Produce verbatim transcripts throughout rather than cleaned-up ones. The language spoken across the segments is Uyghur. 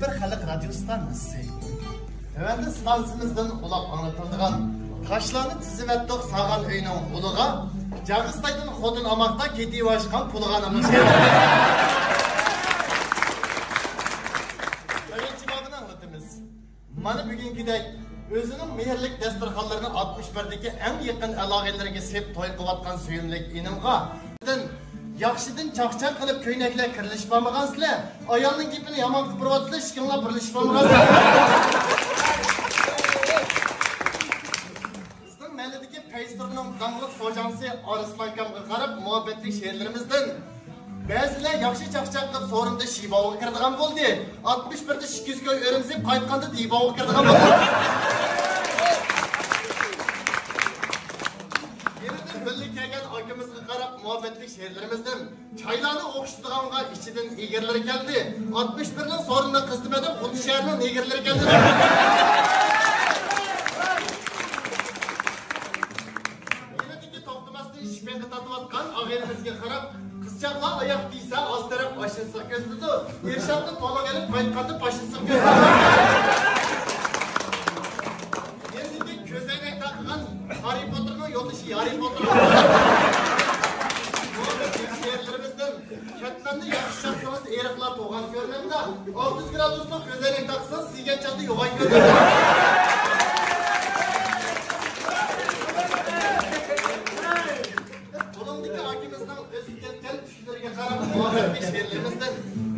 بىر خەلق رادىيو ستانسىسى. تۆۋەندە ستانسىمىزدىن ئۇلاپ ئاڭلىتىلىدىغان «تاشلارنى تىزىۋەتتۇق ساغان ئۆينىڭ ئۇلىغا، جاغىستايدىن خوتۇن ئاماقتا كېتىۋاشقان پۇلىغا» ناملىق شېئىر. بىرىنچى بابىنى ئاڭلىتىمىز. مانا بۈگۈنكىدەك ئۆزىنىڭ مېھىرلىك دەستۇرخانلىرىنى ئاتمىش بىردىكى ئەڭ يېقىن ئالاقىلىرىگە سېپ توي قىلىۋاتقان سۆيۈملۈك ئىنىمغا، ياخشىدىن چاقچاق قىلىپ كۆينەكلەر كىرلىشىپ بارمىغانسىلەر، ئايالنىڭ گېپىنى يامان قىلىپ بېرىۋاتىسىلەر، ئىككىڭلار بىرلىشىپ بارمىغانسىلەر. بىزنىڭ مەھەللىدىكى پەيزىتۇرنىڭ داڭلىق سوجاڭسى ئارسلانكامغا قاراپ مۇھەببەتلىك شېئىرلىرىمىزدىن، بەزىلەر ياخشى چاقچاق قىلىپ سورۇندا شىباۋغا كىرىدىغان بولدى. ئاتمىش بىردە شىكىسكوي ئۆرۈمزىپ قايتقاندا دىباۋغا كىرىدىغان بولدى. يېنىدا ھۆللە كىيگەن ئاكىمىزغا قاراپ مۇھەببەتلىك شېئىرلىرىمىزدىن، چايلارنى ئوخشىتىدىغانغا ئىچىدىن ئېگىرلىرى كەلدى. ئاتمىش بىرنىڭ سورۇنىدا قىزىتىمەن دەپ، خۇددى شەھەرنىڭ نېگىرلىرى كەلدى. يېنىدىكى توختىماستىن شىپەڭگە تارتىۋاتقان ئاغىنىمىزگە قاراپ، قىزچاقلار ئاياق كىيسە ئاز تەرەپ ئاشنىسىغا كۆزىتىدۇ، ئىرشادنى تولۇق ئېلىپ قايتقاندا پاشنىسىغا كۆزىتىدۇ. يېنىدىكى كۆزەينەك تاقىغان ھاررى پوتتېرنىڭ يولدىشى ھاررى پوتتېر. بۇ شېئىرلىرىمىزدىن كەتمەننى ياخشى چاقسىڭىز ئېرىقلار تۇغان كۆرمەمدە، ئالتىس گرادۇسلۇق كۆزەينەك تاقىسىڭىز سىيگەن چاغدا يوغان كۆرمەمدە. قولۇمدىكى ئاكىمىزنىڭ ئۆسۈپ كەتكەن چۈشلىرىگە قاراپ مۇھەببەتلىك شېئىرلىرىمىزدىن،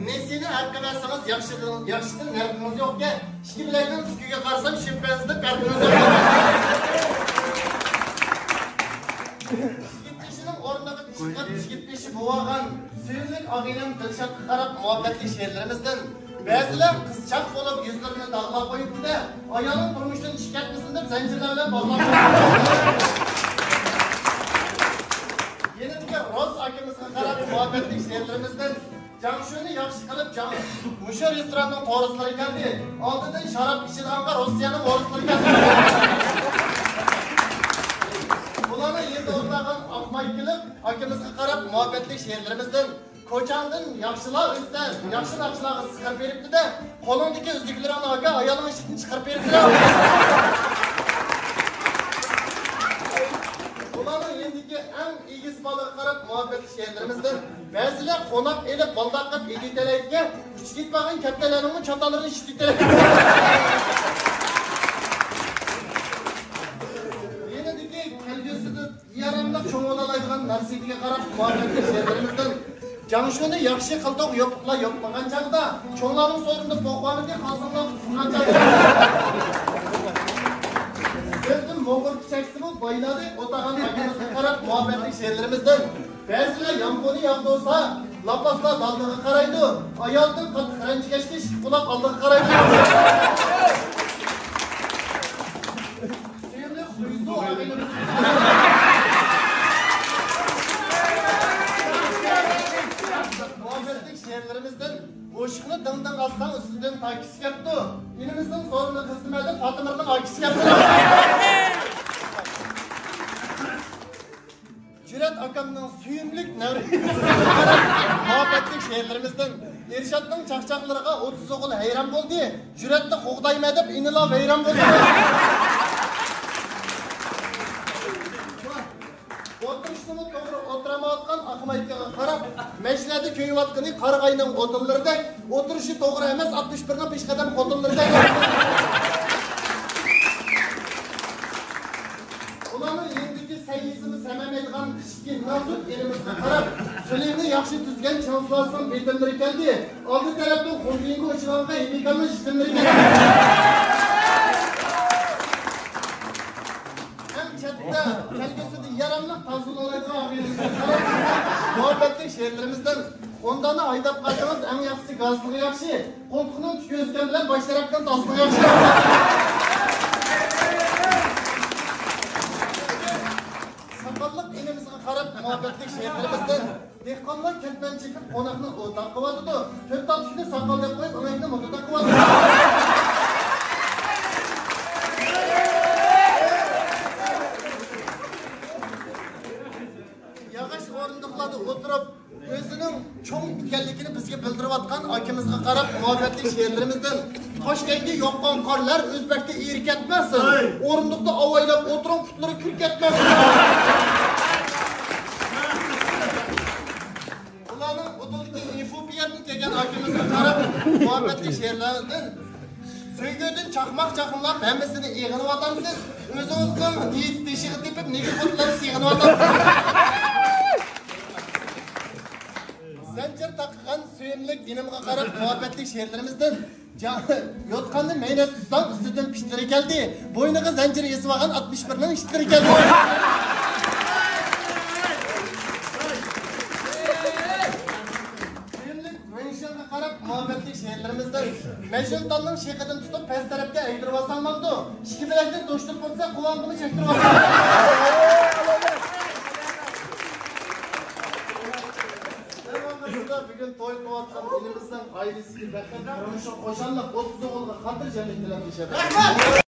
نېسىنى ھەققى بەرسىڭىز ياخشىدىن، ياخشىدىن نەرخىڭىز يوقكەن، ئىككى بىلەكنىڭ تۈكىگە قارىسام شىمپەنزىدىن پەرقىڭىز يوق. يىگىت بېشىنىڭ ئورنىغا چىقىپ يىگىت بېشى بوۋاغان سۆيۈملۈك ئاغىنەم دىلشاتقا قاراپ مۇھەببەتلىك شېئىرلىرىمىزدىن، بەزىلەر قىزچاق بولۇپ يۈزلىرىنى داغلاپ قويۇپتۇ-دە، ئايالىڭ تۇرمۇشتىن چىقىپ كەتمىسۇن دەپ زەنجىرلەر بىلەن باغلاپ قويۇپتۇ. يېنىدىكى روس ئاكىمىزغا قاراپ مۇھەببەتلىك شېئىرلىرىمىزدىن، جاڭشۇنى ياخشى قىلىپ جاڭ، مۇشۇ رېستوراننىڭ تورۇسلىرى كەلدى. ئالدىدىن شاراب ئىچىدىغانغا روسىيەنىڭ ئورۇسلىرى كەلدى. ئۇلارنىڭ يېنىدا ئولتۇرغان ئاق مايكىلىق ئاكىمىزغا قاراپ مۇھەببەتلىك شېئىرلىرىمىزدىن، كوچاڭدىن ياخشىلار ئۆتسە، ياخشى ناخشىلارغا سىخىر بېرىپتۇ-دە، قولۇڭدىكى ئۈزۈكلىرىڭنى ئاكا ئايالىڭ ئىشىكتىن چىقىرىپ بېرىپتۇ-دە. ئۇلارنىڭ يېنىدىكى ئەڭ ئېگىز بالىغا قاراپ مۇھەببەتلىك شېئىرلىرىمىزدىن، بەزىلەر قوناق ئېلىپ بالداق قىلىپ ئېتىۋېتەلەيدىكەن، ئۇچۇپ كېتىپ بارغان كەپتەرلەرنىڭمۇ چاتالىرىنى ئىشلىتىۋېتەلەيدىكەن. يېنىدىكى كەلگۈسىدە ياراملىق چوڭ بولالايدىغان نارسىدىگە قاراپ مۇھەببەتلىك شېئىرلىرىمىزدىن، جاڭشۇنى ياخشى قىلدۇق يوپۇقلار يوپمىغان چاغدا، چوڭلارنىڭ سورۇنىدا پوقۇۋالىدى، قالساڭلار قۇتۇلغان چاغدا. سۆزدىن موغۇر چەكسىمۇ بايلارنى ئوتاغان ئاكىمىزغا قاراپ مۇھەببەتلىك شېئىرلىرىمىزدىن، بەزىلەر يامغۇرنى ياغدۇرسا، لاپاسلار دالدىغا قارايدۇ، ئايالدىن قاتتىق رەنجىگەچكە ئىككى قۇلاق ئالدىغا قارايدۇ. سۆيۈملۈك خۇيزۇ ئاغىنىمىز. مۇھەببەتلىك شېئىرلىرىمىزدىن، ئوشۇقنى دىڭ دىڭ ئاتساڭ ئۈستىدىن تاكىسى كەپتۇ. ئىنىمىزنىڭ سورۇنىنى قىزىتىمەن دەپ فاتىمىرنىڭ ئاكىسى كەپتۇ. جۈرئەت ئاكامنىڭ سۆيۈملۈك نەۋرىسىگە قاراپ مۇھەببەتلىك شېئىرلىرىمىزدىن، ئىرشادنىڭ چاقچاقلىرىغا ئوتتۇز ئوغۇل ھەيران بولدى، جۈرئەتنى قوغدايمەن دەپ ئىنىلا ۋەيران بولدى. ئولتۇرۇشنىمۇ توغرا ئولتۇرالمايۋاتقان ئاقمايكىغا قاراپ، مەشنەدە كۆيۈۋاتقىنى قارىغاينىڭ ئوتۇنلىرىدەك، ئولتۇرۇشى توغرا ئەمەس ئاتمىش بىرنىڭ پېشقەدەم خوتۇنلىرىدەك. ئۇلارنىڭ يېنىدىكى سەي يېسىمۇ سەمەمەيدىغان كىچىككىنە نازۇك ئىنىمىزغا قاراپ، سۈلىنى ياخشى تۈزگەن چاڭسىلاسنىڭ بېتىملىرى كەلدى. ئالدى تەرەپتىن خۇمبىيىنگە ئۇچرىغانغا ھېمىكامنىڭ شىتىملىرى كەلدى. ئەڭ چەتتە، كەلگۈسىدە ياراملىق تازىلالايدىغان ئاغىنىمىزگە قاراپ، مۇھەببەتلىك شېئىرلىرىمىزدىن، خوندانى ھايداپ قالسىڭىز ئەڭ ياخشىسى گازلىقى ياخشى. قولتۇقنىڭ تۈكى ئۆسكەن بىلەن باش تەرەپنىڭ تازىلىقى ياخشى. ساقاللىق ئىنىمىزغا قاراپ مۇھەببەتلىك شېئىرلىرىمىزدىن، دېھقانلار كەتمەن چېكىپ قوناقنى ئوتاق قىلىۋاتىدۇ. تۆت تال تۈكنى ساقال دەپ قويۇپ، ئۆمەكنى مۇتۇتاق قىلىۋاتىدۇ. ياغاچ ئورۇندۇقلاردا ئولتۇرۇپ، ئۆزىنىڭ چوڭ ئىكەنلىكىنى بىزگە بىلدۈرۈۋاتقان ئاكىمىزغا قاراپ مۇھەببەتلىك شېئىرلىرىمىزدىن، تاشكەنتكە ياغقان قارلار ئۆزبەكتە ئېرى كەتمەسسىن. ئورۇندۇقتا ئاۋايلاپ ئولتۇرۇڭ، پۇتلىرى كىر كەتمەسسىن. ئۇلارنىڭ ئۇدۇلدىكى ئېفۇپىيەدىن كەلگەن ئاكىمىزغا قاراپ مۇھەببەتلىك شېئىرلەردىن، سۆيگۈدىن چاقماق چاقمىلاپ ھەممىسىنى ئېغىنىۋاتامسىز. ئۆزىڭىزنىڭ نىيىتى تېشىغا تېپىپ، نېگىر خوتۇنلارنى سېغىنىۋاتامسىز. زەنجىر تاقىغان سۆيۈملۈك ئىنىمغا قاراپ مۇھەببەتلىك شېئىرلىرىمىزدىن، جا-، يوتقاننى مەينەت تۇتساڭ، ئۈستىدىن پىتلىرى كەلدى. بوينىغا زەنجىر ئېسىۋالغان ئاتمىش بىرنىڭ ئىتلىرى كەلدى. سۆيۈملۈك ۋېنشىنغا قاراپ مۇھەببەتلىك شېئىرلىرىمىزدىن، مەجنۇنتالنىڭ شېخىدىن تۇتۇپ پەس تەرەپكە ئەگدۈرۈۋالساڭ بولىدۇ. ئىككى بىلەكنى توشتۇرۇپ ئولتۇرسا، قۇلاقلىقىنى چەكتۈرۈۋالساڭ. بۈگۈن توي قىلىۋاتقان ئىنىمىزنىڭ ئائىلىسىگە بەخت، تۇرمۇشىغا خۇشاللىق، ئوتتۇز ئوغۇلغا خاتىرجەملىك تىلەپ ياشايمىز.